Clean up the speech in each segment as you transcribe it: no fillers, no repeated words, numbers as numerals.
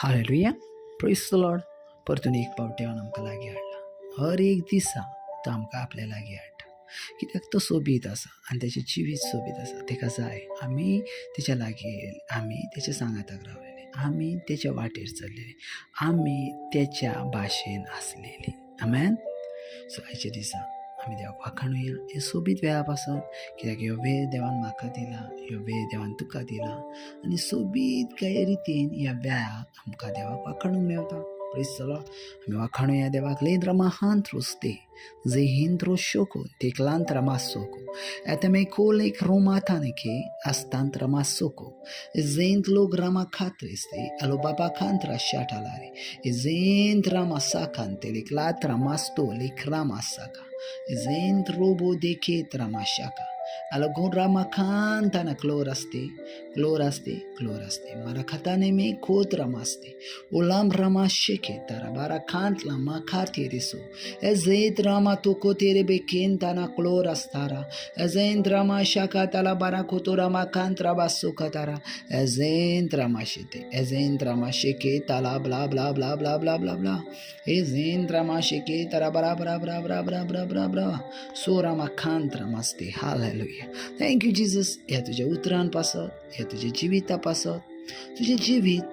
Hallelujah, प्रेज the Lord. परतून एक पावट देवान आमकां लागीं हाडला. हर एक दिसा तो आमकां आपल्या लागीं हाडटा, कित्याक तो सोबीत आसा आनी तेचें जिवीत सोबीत आसा. ताका जाय आमी तेच्या लागीं येयले, आमी तेच्या सांगाताक रावलेले, आमी तेच्या वाटेर चल्लेले, आमी तेच्या भाशेन आसलेली. आमेन. सो आयच्या दिसा आमी देवाक वाखाणुया हे सोबीत वेळा पासून, कित्याक ह्यो वेळ देवान म्हाका दिला, ह्यो वेळ देवान तुका दिला आनी सोबीत काय रितीन ह्या वेळाक आमकां देवाक वाखाणूंक मेवता. प्रेज the Lord. आमी वाखाणुया देवाक. लेंद्र महान रोस्ते zehendro shoko teklantra masoko etame kole kromataneke astantra masoko zendlo gramacatreste alo babacantra shatalare zentra masakante leklatra masto lekramasaka zendrobo deketra mashaka alo cloraste cloraste cloraste marakatane me kotra maste ulam ramasheke tarabara kantla makartiriso ezedra toko tere bekentana clorastara ezendra mashaka tala barakotora makantra basukatara ezendra mashete ezendra masheke tala bla bla bla bla bla bla bla ezendra masheke tara bra bra bra bra bra bra bra bra sora makantra maste. Hallelujah. Thank you Jesus. ह्या तुज्या उतरान पासत, ह्या तुज्या जिविता पासत, तुजें जिवीत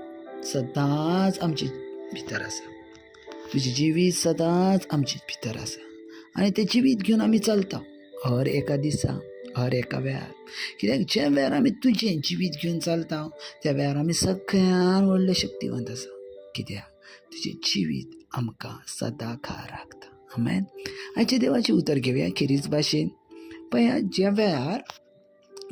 सदांच आमचे भितर आसा, तुजें जिवीत सदांच आमचे भितर आसा आनी तें जिवीत घेवन आमी चलता हर एका दिसा, हर एका वेळार. कित्याक ज्या वेळार आमी तुजें जिवीत घेवन चलता त्या वेळार आमी सगळ्यान व्हडले शक्तिवंत आसा, कित्याक तुजें जिवीत आमकां सदां खार राखता. आमेन. आयचें देवाचें उतर घेवया खेरीज भाशेन. पळया, ज्या वेळार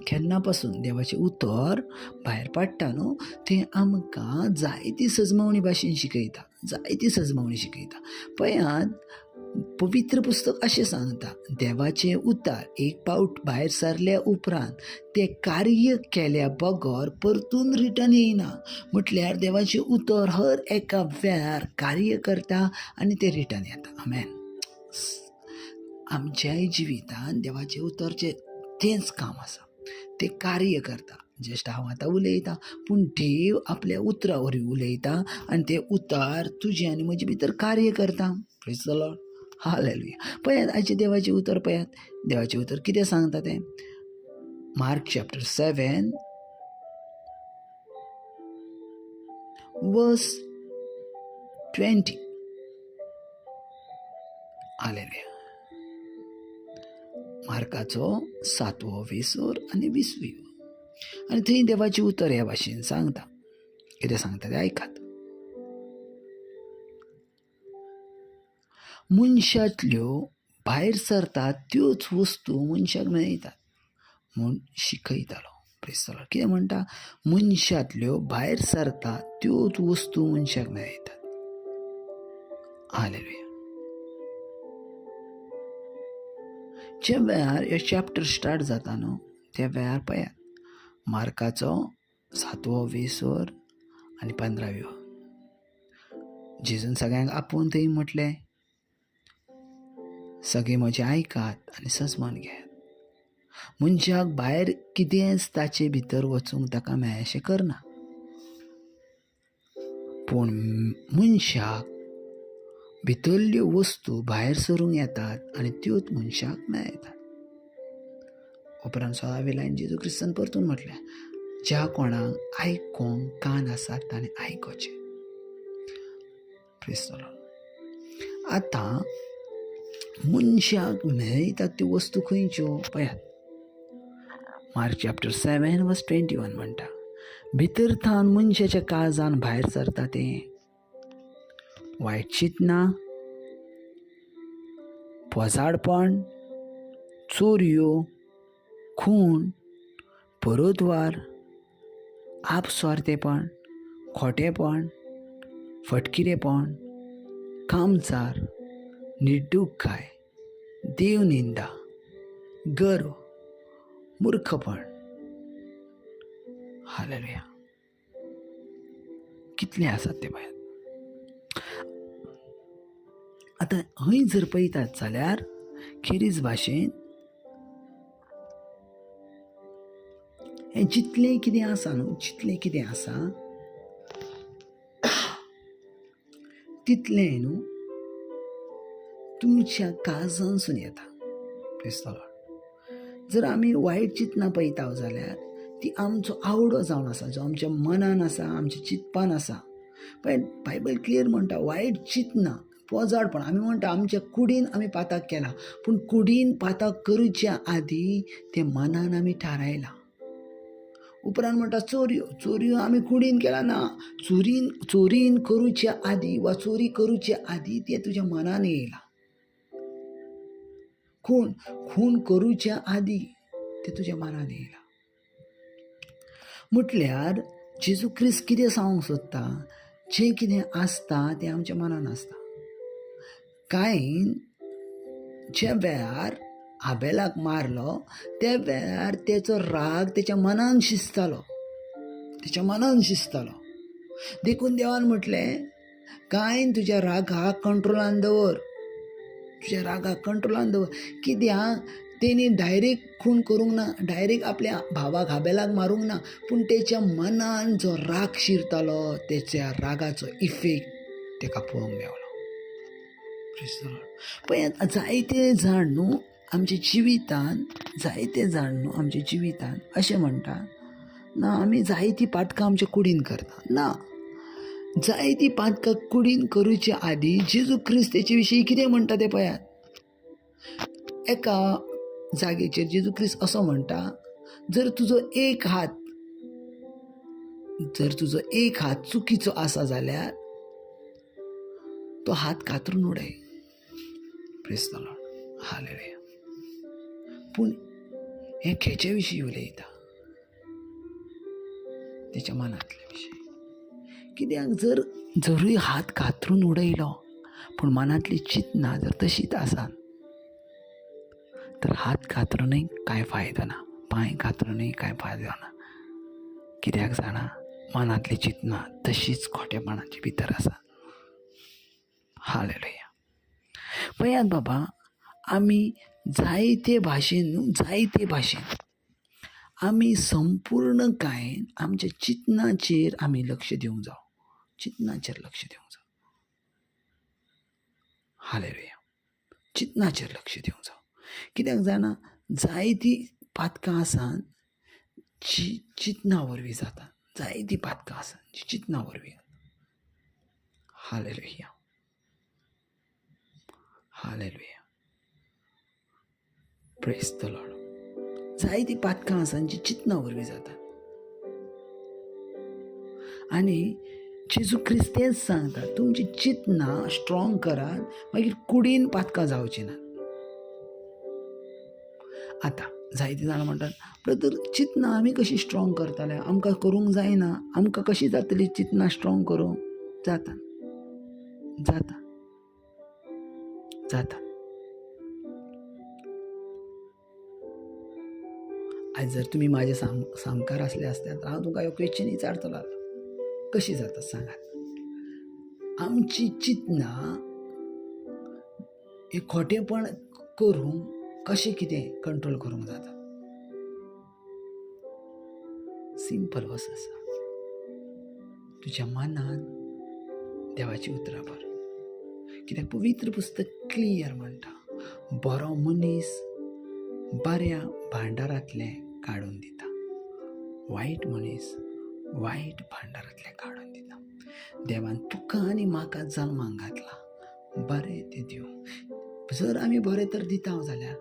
केन्ना पासून देवाचें उतर भायर पडटा न्हू, तें आमकां जायती सजमवणी भाशेन शिकयता, जायती सजमवणी शिकयता. पळयात, पवित्र पुस्तक अशें सांगता, देवाचें उतर एक पावट भायर सरल्या उपरांत तें कार्य केल्या बगर परतून रिटर्न येयना. म्हटल्यार देवाचें उतर हर एका वेळार कार्य करता आनी तें रिटर्न येता. आमेन. आमच्याय जिवितान देवाचें उतरचें तेंच काम आसा, तें कार्य करता. जस्ट हांव आतां उलयतां, पूण देव आपल्या उतरा वरवीं उलयता आनी तें उतर तुजें आनी म्हजे भितर कार्य करता. Praise the Lord. Hallelujah. पळयात आयचें देवाचें उतर, पळयात देवाचें उतर कितें सांगता तें. मार्क चॅप्टर 7 वर्स 20. हालेलुया. मार्काचो 7वो वेसोर आनी 20वी, आनी थंय देवाचें उतर ह्या भाशेन सांगता. कितें सांगता तें आयकात. मनशांतल्यो भायर सरतात त्योच वस्तू मनशाक मेळयतात म्हूण शिकयतालो. Praise the Lord. कितें म्हणटा? मनशांतल्यो भायर सरतात त्योच वस्तू मनशाक मेळयतात. हालेलुया. ज्या वेळार हे चॅप्टर स्टार्ट जाता न्हू त्या वेळार पळयात, मार्काचो 7वो वेसोर आनी 15व्यो, जेजून सगळ्यांक आपोवन थंय म्हटलें, सगळे म्हजें आयकात आनी सजमान घेयात. मनशाक भायर कितेंच ताचे भितर वचूंक ताका मेळशें करना, पूण मनशाक भितरल्यो वस्तू भायर सरूंक येतात आनी त्योच मनशाक मेळटात. उपरांत 16वी लायन जेजू क्रिस्तान परतून म्हटलें, ज्या कोणाक आयकोंक कान आसात ताणें आयकोचें. Praise the Lord. आतां मनशाक मेळयतात त्यो वस्तू खंयच्यो पळयात. मार्क चॅप्टर 7 वर्स 21 म्हणटा, भितर थावन मनशाच्या काळजान भायर सरता तें वायट चिंतना, पोजाडपण, चोरयो, खून, परतवार, आपस्वार्थेपण, खोटेपण, फटकिरेपण, कामचार, निड्डूकाय, देवनिंदा, गर्व, मूर्खपण. हालेलुया. कितले आसात ते पळयात. आतां हय जर पळयतात जाल्यार खेरीज भाशेन हें जितलें कितें आसा न्हू, जितलें कितें आसा तितलें न्हू तुमच्या काळजांसून येता. Praise the Lord. जर आमी वायट चिंतनां पळयता जाल्यार ती आमचो आवडो जावन आसा, जो आमच्या मनान आसा, आमच्या चिंतपान आसा. पण बायबल क्लियर म्हणटा वायट चिंतनां पोजाडपण. आमी म्हणटा आमच्या कुडीन आमी पाताक केला, पूण कुडीन पाताक करच्या आदी तें मनान आमी थारायलां. उपरांत म्हणटा चोरयो, चोरयो आमी कुडीन केला ना, चोरीन करूच्या आदी वा चोरी करूच्या आदी तें तुज्या मनान येयलां. खून, खून करूच्या आदी तें तुज्या मनान येयलां. म्हटल्यार जेजू क्रिस्त कितें सांगूंक सोदता, जें कितें आसता तें आमच्या मनान आसता. कायन ज्या वेळार आबेलाक मारलो त्या वेळार तेचो राग तेच्या मनान शिजतालो, तेच्या मनान शिजतालो. देखून देवान म्हटलें कायन तुज्या रागाक कंट्रोलान दवर, तुज्या रागाक कंट्रोलान दवर. कित्याक तेणी डायरेक्ट खून करूंक ना, डायरेक्ट आपल्या भावाक हाबेलाक मारूंक ना, पूण तेच्या मनान जो राग शिरतालो तेच्या रागाचो इफेक्ट तेका पळोवंक मेवलो. पळयात जायते जाण न्हू आमच्या जिवितान, जायते जाण न्हू आमच्या जिवितान अशें म्हणटा ना आमी जायतीं पातकां आमच्या कुडीन करता ना. जायतीं पातकां कुडीन करूचे आदी जेजू क्रिस्त तेचे विशीं कितें म्हणटा तें पळयात. एका जागेचेर जेजू क्रिस्त असो म्हणटा, जर तुजो एक हात, जर तुजो एक हात चुकीचो आसा जाल्यार तो हात कातरून उडय. Praise the Lord, hallelujah. पूण हें खेचे विशीं उलयता, तेच्या मनांतले विशीं. कित्याक जर जरूय हात कातरून उडयलो पूण मनांतली चिंतना जर तशीच आसा तर हात कातरूनय कांय फायदो ना, पांय कातरूनय कांय फायदो ना. कित्याक जाणा, मनांतली चिंतना तशीच खोटेपणाची भितर आसा. हालेलुया. पळयात बाबा, आमी जायते भाशेन न्हू, जायते भाशेन आमी संपूर्ण कायेन आमच्या चिंतनाचेर आमी लक्ष दिवंक जावो, चिंतनाचेर लक्ष दिवंक जावो. हालेलुया. चिंतनाचेर लक्ष दिवंक जावो. कित्याक जाणा, जायतीं पातकां आसात जी चिंतना वरवीं जाता, जायतीं पातकां आसात जी चिंतना वरवीं. Hallelujah, hallelujah, praise the Lord. जायतीं पातकां आसात जी चिंतना वरवीं जाता. आनी जेजू क्रिस्त तेंच सांगता, तुमची चिंतना स्ट्रॉंग करात, मागीर कुडीन पातकां जावचीं ना. आतां जायतीं जाणां म्हणटात, ब्रदर चिंतना आमी कशी स्ट्रॉंग करतले, आमकां करूंक जायना, आमकां कशी जातली चिंतना स्ट्रॉंग करूंक? जाता, जाता, जाता. आयज जर तुमी म्हाजे सामकार आसले आसल्यार तर हांव तुमकां ह्यो क्वेश्चन विचारतलो, कशी जाता सांगात. आमची चिंतना हें खोटेपण करूंक कशें कितें कंट्रोल करूंक जाता? सिंपल वस्त आसा, तुज्या मनान देवाची उतरां भर. कित्याक पवित्र पुस्तक क्लियर म्हणटा, बरो मनीस बऱ्या भांडारांतलें काडून दिता, वायट मनीस वायट भांडारांतलें काडून दिता. देवान तुका आनी म्हाका जल्माक घातला बरें तें दिवं. जर आमी बरें तर दिता जाल्यार